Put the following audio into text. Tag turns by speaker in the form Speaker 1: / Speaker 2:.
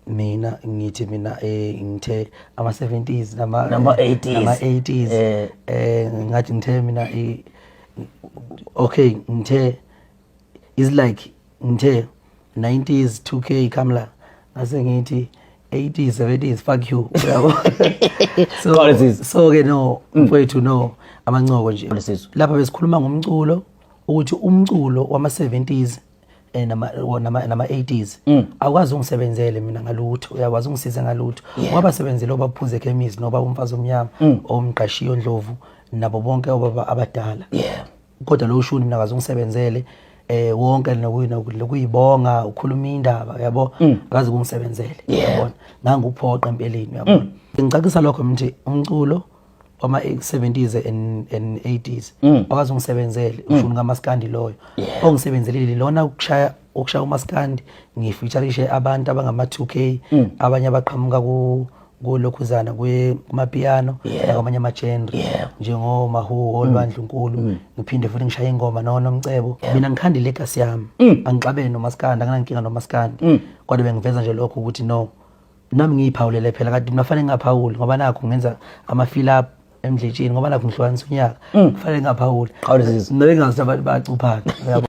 Speaker 1: Mina ngithi mina ngithe ama 70s nama
Speaker 2: Nama 80s.
Speaker 1: Nama 80s. Ngathi ngithe mina okay, ngithe is like ngithe 90s 2K kamla, ngase ngithi 80s 70s fuck you, uyabo? So
Speaker 2: Qualities.
Speaker 1: So ke no, mfowethu, no amancoko nje.
Speaker 2: Qualities.
Speaker 1: Lapha besikhuluma ngomculo, ukuthi umculo wama 70s nama 80s akwazi ungisebenzele mina ngalutho, uyakwazi ungisize ngalutho. Wabasebenzele obaphuze ekhemisi noba umfazi omnyama, omqashiyo Ndlovu, nabo bonke obaba abadala. Kodwa lo shuni mina akaze ungisebenzele wonke lokuyibonga ukhuluma indaba, yabo, akaze kungisebenzele, yabona, nganguphoqa empeleni, uyabona. Ngicacisa lokho mthi umculo wama 70s and 80s akaze ungisebenzele, ushuni kamaskandi loyo. Ongisebenzelile lona ukushaya umaskandi, ngifeatureishe abantu abangama 2K, abanye abaqhamuka ku kulokhuzana kumapiano nakwamanye ama-genre njengomahu olwandlunkulu. Ngiphinde futhi ngishaye ingoma noNomcebo. Mina ngikhanda ilegacy yami, angixabene nomaskandi, anginankinga nomaskandi, kodwa bengiveza nje lokho ukuthi no, nami ngiyiphawulele phela, kade mina fanele ngingaphawuli ngoba nakho ngenza ama-fill up emdletsheni, ngoba nakho ngihlukanisa unyaka, kufanele ngingaphawuli.
Speaker 2: Qhawulisa.
Speaker 1: Nobe ngingazi abantu bayacuphana, uyabo.